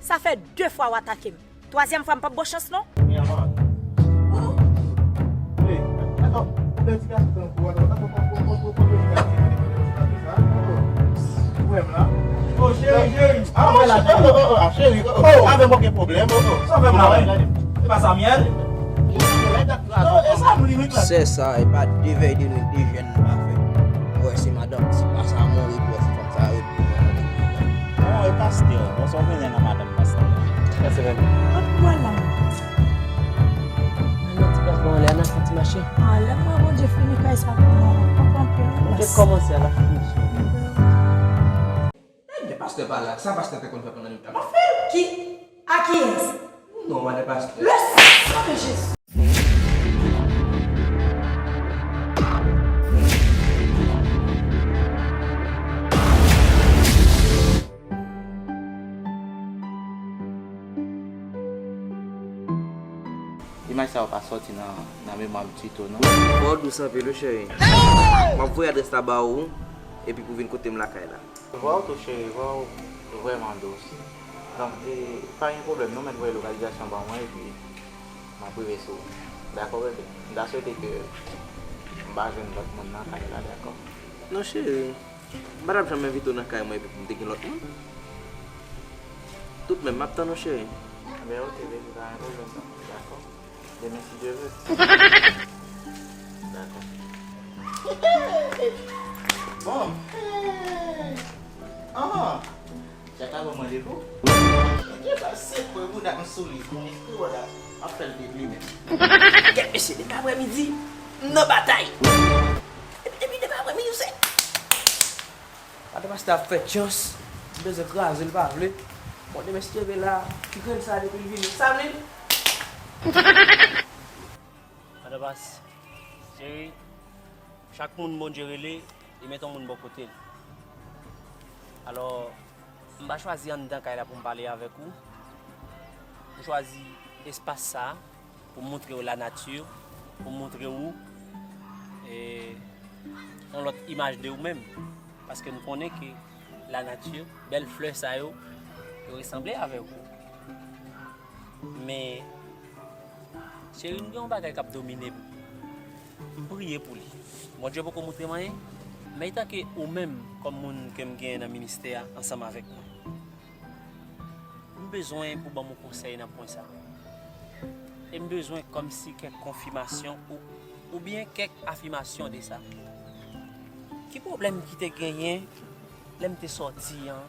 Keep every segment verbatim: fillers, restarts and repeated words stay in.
Sa fè de fwa w atake m. Twazyèm fwa, m p ap ba w chans, non. Oh, cheri, cheri. Ah, cheri, oh, oh, ah, cheri, oh, oh. Avè m okenn pwoblèm, oh, oh. Sa fè m la, wè. Se pa Samuel? Sè sa, e pa de vèy de nwit, de jèn nou pa fè. Wè, se madanm, se pa sa, mwen, wè, se fanm sa, wè. Non, e pastè, bon, sa w genyen nan madanm pastè? Pastè menm. Kot pral la? Nan ti plas mwen anlè a, n a fè ti mache. Ah, lè m wè Bondye fini kay sa pou mwen, m ap pran anpil plas. Bondye kòmanse a, l ap fini. Ebyen, pastè pa la. Sa pastè te konn fè pandan nou t ap fè l? Ki? A kiyès? Non, madan pastè. Le sang de Jésus. Imaj sa yo pa sòti nan, nan memwa m ditou, non. Fò w dous anpil, wi, cheri. M ap voye adrès la ba ou, epi pou w vin kote m lakay la. Vwa w tou, cheri, vwa w vrèman dous. Donk, e, pa gen pwoblèm, non, mèt voye lokalizasyon ban mwen, epi m ap rive sou ou. Dakò, bebe? M ta swete ke m pa jwenn lòt moun nan kay la, dakò? Non, cheri. M pa t ap janm envite w nan kay mwen epi pou m te gen lòt moun. Tout menm, m ap tann ou, cheri. Ebyen, oke, bebe, pa gen pwoblèm, non. Dakò. Demen, si Dye vle. Dakò. Bon. Ah. Chak la ban mwen depo. Gen pa se kwe bouda m sou li. Konnen kwe bouda ap fè l depi menm. Kèt mesye, depi aprèmidi, m nan batay. Depi, depi, depi aprèmidi, ou se. Madan pastè ap fè tchans. M bezwen kraze l, pa vle. Bon, demen si Dye vle la, ki grenn sa depi l vini. Sa vle? Madan pastè, cheri, chak moun Bondye rele, li met yon moun bò kote l. Alò, m pa chwazi anndan kay la pou m pale avèk ou. M chwazi espas sa a pou m montre w lanati, pou m montre w, e, yon lòt imaj de ou menm. Paske m konnen ke lanati, bèl flè sa yo, yo resanble avèk ou. Men, cheri, m gen yon bagay k ap domine m. M priye pou li. Bondye poko montre m anyen, men etanke ou menm, kòm moun ke m genyen nan ministè a ansanm avèk mwen, m bezwen pou ban m yon konsèy nan pwen sa a. E m bezwen kòmsi kèk konfimasyon ou, oubyen kèk afimasyon de sa. Ki pwoblèm ki te genyen lè m te sòti an,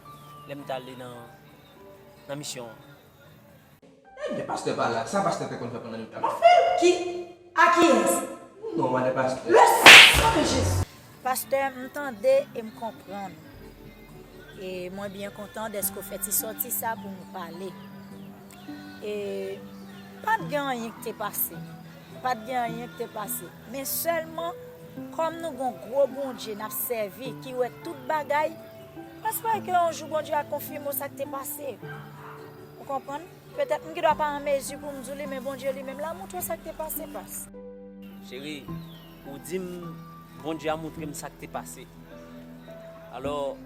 lè m t ale nan, nan misyon an? Ebyen, pastè pa la. Sa pastè te konn fè pandan nou t ap fè l. Ki? A kiyès? Non, madan pastè. Le sang de Jésus. Pastè, m tande e m konprann. E mwen byen kontan dèske w fè ti sòti sa pou nou pale. E pa t gen anyen k te pase. Pa t gen anyen k te pase. Men sèlman, kòm nou gon gwo Bondye n ap sèvi ki wè tout bagay, m espere ke yon jou Bondye a konfime w sa k te pase. Ou konprann? Petèt m gen dwa pa an mezi pou m di w li, men Bondye li menm l a montre w sa k te pase, pas. Cheri, ou di m Bondye a montre m sa k te pase. Alò,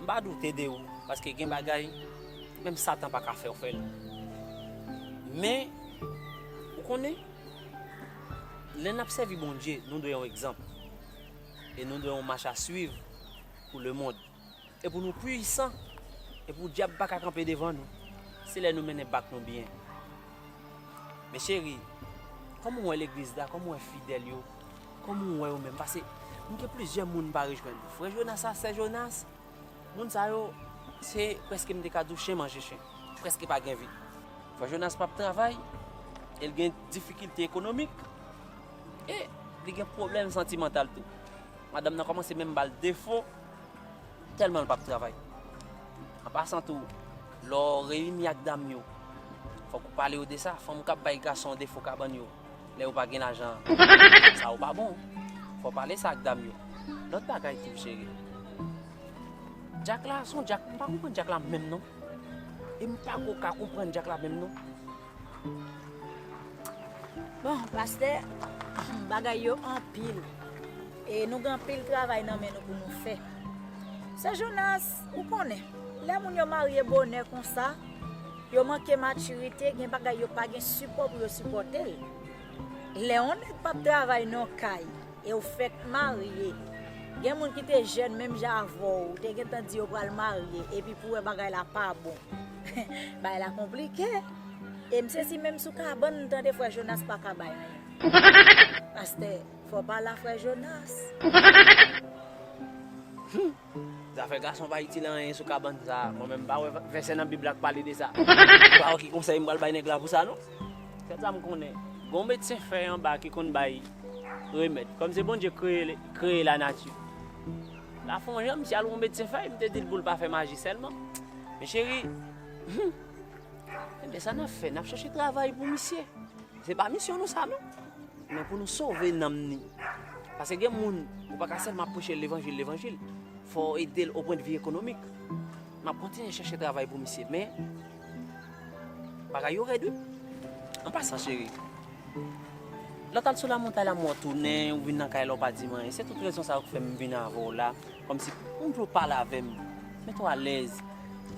m pa doute de ou, paske gen bagay, menm Satan pa ka fè w fè l. Men, ou konnen, lè n ap sèvi Bondye, nou dwe yon egzanp. E nou dwe yon mach a swiv pou lemonn. E pou nou pwisan, e pou dyab pa ka kanpe devan nou, se lè nou mennen bak nou byen. Men cheri, kòman w wè legliz la, kòman w wè fidèl yo, kòman w wè yo menm? Paske m gen plizyè moun m pa rejwenn. Frè Jonas a, sè Jonas, moun sa yo, se prèske m te ka di w chen manje chen. Prèske pa gen vi. Frè Jonas p ap travay, e l gen difikilte ekonomik, e li gen pwoblèm santimantal tou. Madanm nan kòmanse menm ba l defo, tèlman l p ap travay. An pasan tou, lè w reyini ak dam yo, fòk ou pale yo de sa. Fanm k ap bay gason defo kabann yo, lè yo pa gen lajan, sa yo pa bon. Fò w pale sa ak dam yo. Lòt bagay tou, cheri. Dyak la, se yon dyak, m pa konprann dyak la menm non. E m pa ko ka konprann dyak la menm non. Bon, pastè, bagay yo anpil. E nou gen anpil travay nan men nou pou nou fè. Sè Jonas, ou konnen, lè moun yo marye bonè konsa, Yo manke matirite, gen bagay yo pa gen sipò pou yo sipòte l. Lè yon nèg p ap travay nan kay, e w fèk marye, gen moun ki te jèn menm jan avè w, te gentan di yo pral marye, epi pou wè bagay la pa bon. Bagay la konplike. E m sezi menm sou kabann, m tande frè Jonas pa ka bay anyen. Pastè, fò pale a frè Jonas. Zafè gason pa itil anyen sou kabann sa a. Mwen menm m pa wè vèsè nan Bib la k pale de sa. M pa wè ki konsèy m pral bay nèg la pou sa non. Sèl sa m konnen, gen yon medsen fèy anba ki konn bay remèd. Kòm se Bondye kreye, kreye lanati. La fè yon jan, misye al wè yon medsen fèy, m te di l pou l pa fè maji sèlman. Men cheri, hmm, ebyen sa n ap fè, n ap chèche travay pou misye. Se pa misyon nou sa non. Men pou nou sove nanm ni. Paske gen moun, ou pa ka sèlman ap preche l levanjil, levanjil. Fò w ede l o pwen de vi ekonomik. M ap kontinye chèche travay pou misye, men bagay yo rèd wi. An pasan cheri, lè w t al sou lamontay la, m wè w tounen, ou vin nan kay la, ou pa di m anyen. Se tout rezon sa yo k fè m vin avè w la. Kòmsi m vle w pale avè m. Mete w alèz.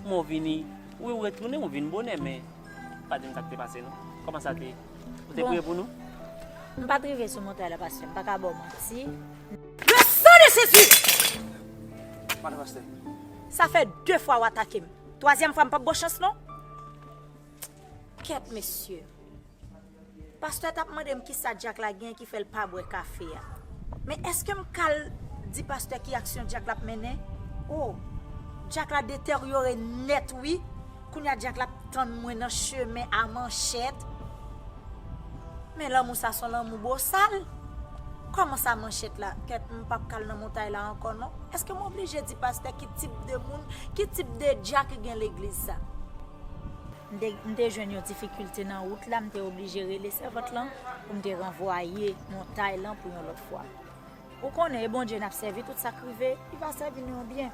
M wè w vini, wi, ou retounen, ou vin bonè, men pa di m sa k te pase non. Kòman sa te ye? Ou te priye pou nou? M pa t rive sou montay la, pastè. M pa ka ba w manti. Le sang de Jésus! Pale, pastè. Sa fè de fwa w atake m. Twazyèm fwa, m p ap ba w chans non. Kèt, mesye. Pastè t ap mande m kisa dyak la gen ki fè l pa bwè kafe a. Men èske m ka al di pastè ki aksyon dyak la ap mennen? O, dyak la deteryore nèt wi. Kounye a dyak la ap tann mwen nan chemen a manchèt. Men lanmou sa se yon lanmou bosal. Kòman sa manchèt la? Kèt, m p ap ka al nan montay la ankò non. Èske m oblije di pastè ki tip de moun, ki tip de dyak ki gen legliz sa? M te, m te jwenn yon difikilte nan wout la, m te oblije rele sèvant lan pou m te ranvwaye montay lan pou yon lòt fwa. Ou konnen, e Bondye n ap sèvi, tout sa k rive, li va sèvi nou yon byen.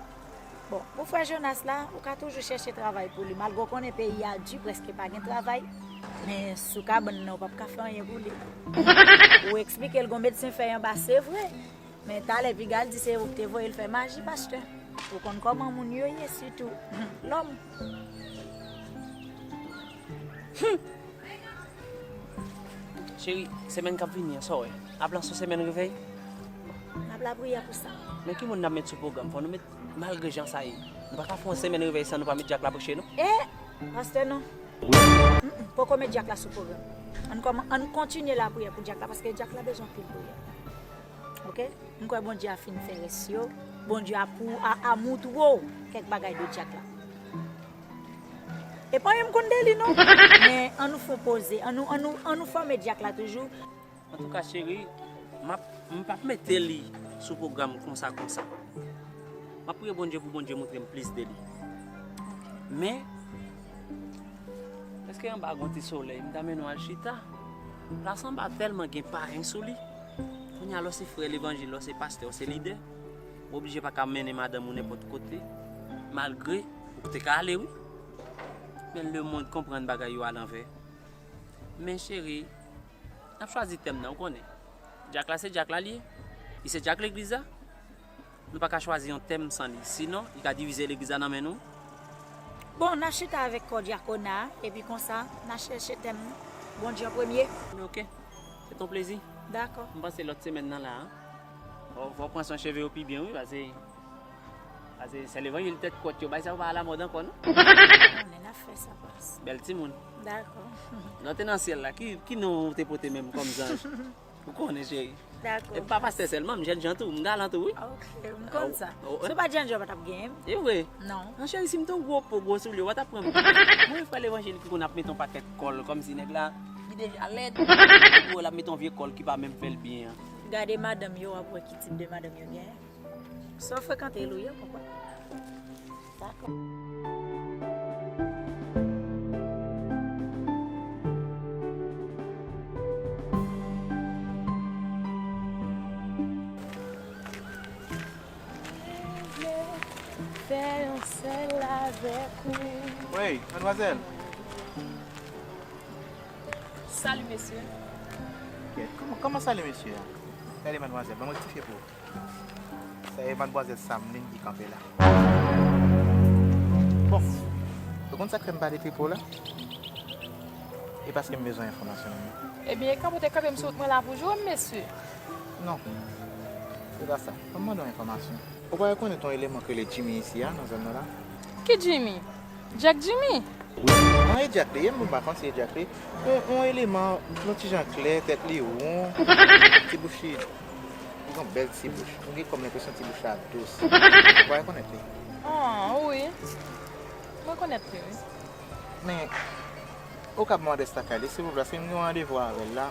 Bon, pou frè Jonas la, ou ka toujou chèche travay pou li, malgre w konnen peyi a di, prèske pa gen travay. Men sou kabann nan, ou p ap ka fè anyen pou li. Ou eksplike l gon medsen fèy anba, se vre. Men talè piga l di se ou ki te voye l fè maji, pastè. Ou konn kòman moun yo ye, sitou lòm. Cheri, semèn k ap vini an, sa w wè? N ap lanse yon semèn revèy? N ap lapriyè pou sa. Men ki moun n ap met sou pwogram? Fò nou met, malgre jan sa ye. Nou pa ka fè yon semèn revèy san nou pa met dyak la preche, non? E, pastè, non. Mm, mm, poko met dyak la sou pwogram. Ann kòman, ann kontinye lapriyè pou dyak la, paske dyak la bezwen anpil priyè. Oke? M kwè Bondye a fin fè rès yo. Bondye a pou, a, a moutre w kèk bagay de dyak la. E pa anyen m konn de li, non. Men, ann nou fè yon poze. Ann nou, ann nou, ann nou fòme dyak la toujou. Antouka, cheri, m ap, m p ap mete li sou pwogram konsa, konsa. M ap priye Bondye pou Bondye moutre m plis de li. Men, èske anba gon ti solèy, m ta mennen w al chita? Plas anba tèlman gen payen sou li. Kounye a, lè w se frè levanjil, lè w se pastè, w se lidè, ou oblije pa ka mennen madanm ou nenpòt kote, malgre ou te ka ale, wi. Men lemonn konprann bagay yo alanvè. Men cheri, n ap chwazi tèm nan, ou konnen. Dyak la se dyak la li ye. Li se dyak legliz la. Nou pa ka chwazi yon tèm san li. Sinon, li ka divize legliz la nan men nou. Bon, n a chita avèk kò dyakona a, epi konsa, n a chèche tèm Bondye an premye. Oke. Se t on plezi. Dakò. M panse lòt semèn nan la, a. Fò, fò w pran swen cheve yo pi byen, wi, paske, paske sè levanjil tèt kwòt yo, bay sa yo pa alamòd ankò, non? Konnen n ap fè sa, pas. Bèl timoun. Dakò. Lè w te nan syèl la, ki, ki non w te pote menm kòm zanj? Ou konnen, cheri. Dakò. E m pa pastè sèlman, m jènjan tou, m galan tou, wi. Ok, m konn sa. Si w pa t jènjan, w pa t ap genyen m. E vre? Non. Non, cheri, si m te yon gwo po, gwo soulye, w pa t ap pran m. Mwen, frè levanjil ki konn ap mete yon pakèt kòl, kòmsi nèg la, li deja lèd. Epi w wè l ap mete yon vye kòl ki pa menm fè l byen an. Gade madanm yo, w ap wè ki tip de madanm yo genyen. Sa w frekante l, wi, yo konprann. Dakò. Fè yon sèl avèk ou. Wi, madmwazèl. Salut, mesye. Kèt, kòman, kòman salut, mesye a? Gade, madmwazèl, ban m rektifye pou ou. Sa e madmwazèl Samlin ki kanpe la. Bon, ou konn sa k fè m pale pi po la? E paske m bezwen enfòmasyon nan men. Ebyen, e kanpe w te kanpe m sou wout mwen la pou joure m, mesye. Non. Se pa sa. Ban m mande w enfòmasyon. Ou pa rekonèt yon eleman k rele Jimmy isi a, nan zòn nan la? Ki Jimmy? Jack Jimmy? An, e Jack li ye, m pa konn si e Jack li. Yon, yon eleman, yon ti jan klè, tèt li won, ti bouch li, li gon bèl ti bouch. M gen kòm lenpresyon ti bouch la dous. Ou pa rekonèt li? An, wi. M rekonèt li, wi. Men, ou ka ban m adrès lakay li, silvouplè, paske m gen yon randevou avè l la.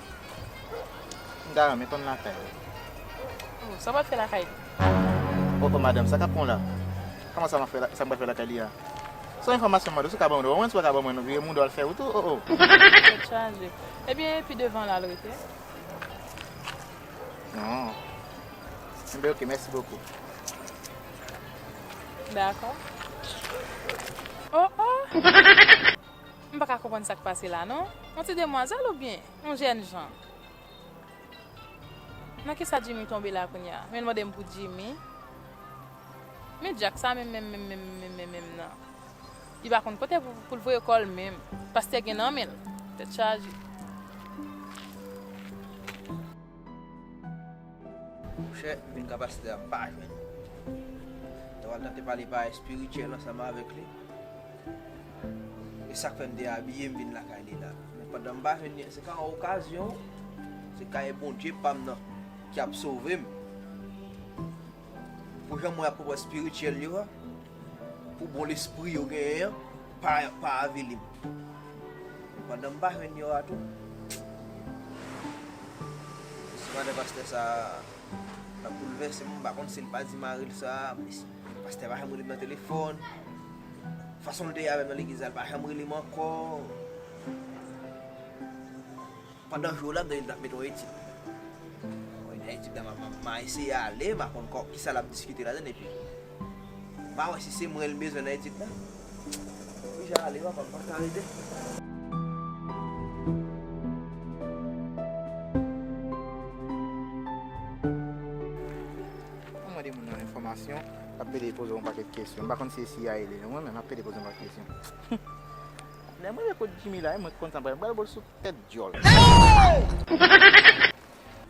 M ta renmen konn lakay li. Oh, sa w pral fè lakay li? Oh, oh, madanm, sa k ap pran w la? Kòman sa m ap fè la, sa m pral fè lakay li a? Se yon enfòmasyon m mande w, si w ka ban mwen, ou menm si w pa ka ban mwen non, vire mouda w al fè wout ou, oh, oh. Tèt chaje. Ebyen, pi devan la l rete? Non. Enben, oke, mèsi bokou. Dakò. Oh, oh! M pa ka konprann sa k pase la, non. Yon ti demwazèl oubyen yon jèn jan? Nan kisa Jimmy tonbe la kounye a? Men l mande m pou Jimmy. Men Jack sa menm, menm, menm, menm, menm, menm, menm nan. Li pa konn kote pou, pou l voye kò l menm. Pastè gen nan men l. Tèt chaje. Monchè, m vin ka pastè a m pa jwenn. Te pral tante pale pa espirityèl ansanm avèk li. E sa k fè m te abiye m vin lakay li la. Men pandan m pa jwenn li, se ka yon okazyon, se ka e Bondye pa m nan ki ap sove m. Pou jan m wè ap pran espirityèl yo a, pou bon lespri yo genyen an, pa, pa avili m. Pandan m pa jwenn yo a tou, se madan pastè sa a, l ap boulvèse m, m pa konn si l pa di mari l sa, men si pastè pa janm rele m nan telefòn. Fason l te ye avè m nan legliz la, l pa janm rele m ankò. Pandan jou la, m tande l t ap mete yon etid. Mwen, nan etid la, m a, m a, m a eseye ale, m a konn kò, kisa l ap diskite ladann, epi m a wè si se mwen l bezwen nan etid la. Oblije ale, papa, m pa ka rete. Mwen mande moun nan enfòmasyon, l ap pede poze yon pakèt kesyon. M pa konn si se C I A li ye, mwen menm, l ap pede poze yon pakèt kesyon. Lè mwen rive kot Jimmy la, mwen konn sa m pral, m pral bo l sou tèt dyòl.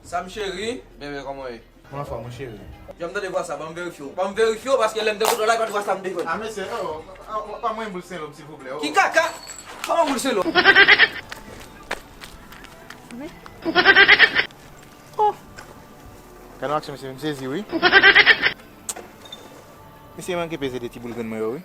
Sam cheri, bebe, kòman w ye? Mwen anfòm, wi, cheri. Jan m tande vwa sa, ban m verifye w. Ban m verifye w, paske lè m te kote w la, e pa t vwa sa m te jwenn. Ah, mesye, oh, oh, oh, pa mwen boul sen lòm, silvouplè, oh. Ki kaka? Kòman boul sen lòm? Oh! Gade yon aksyon, mesye, m sezi, wi. Mesye manke peze de ti boul grenn mwen yo, wi.